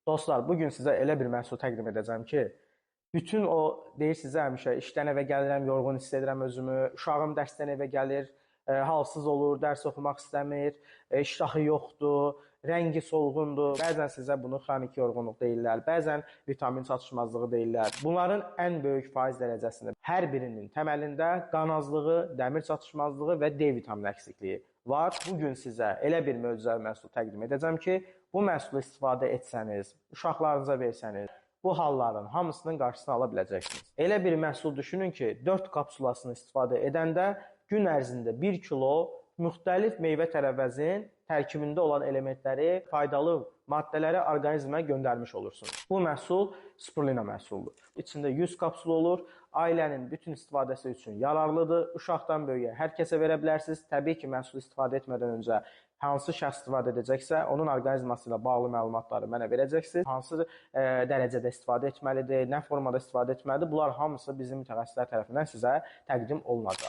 Dostlar, bugün sizə elə bir məhsul təqdim edəcəm ki, bütün o deyirsiniz həmişə işdən evə gəlirəm, yorğun hiss edirəm özümü, uşağım dərsdən evə gəlir, halsız olur, dərs oxumaq istəmir, iştahı yoxdur, rəngi solğundur. Bəzən sizə bunu xronik yorğunluq deyirlər, bəzən vitamin çatışmazlığı deyirlər. Bunların ən böyük faiz dərəcəsində hər birinin təməlində qan azlığı, dəmir çatışmazlığı və D vitamini əksikliyi var. Bugün sizə elə bir möcüzəvi məhsul təqdim edəcəm ki, bu məhsulu istifadə etsəniz, uşaqlarınıza versəniz, bu halların hamısının qarşısını ala biləcəksiniz. Elə bir məhsul düşünün ki, 4 kapsulasını istifadə edəndə gün ərzində 1 kilo müxtəlif meyvə tərəvəzin tərkibində olan elementləri, faydalı maddələri orqanizmə göndərmiş olursunuz. Bu məhsul spirulina məhsuludur. İçində 100 kapsul olur. Ailənin bütün istifadəsi üçün yararlıdır. Uşaqdan böyüyə hər kəsə verə bilərsiniz. Təbii ki, məhsulu istifadə etmədən öncə hansı şəxs istifadə edəcəksə, onun orqanizması ilə bağlı məlumatları mənə verəcəksiniz. Hansı dərəcədə istifadə etməlidir, nə formada istifadə etməlidir, bunlar hamısı bizim mütəxəssislər tərəfindən sizə təqdim olunacaq.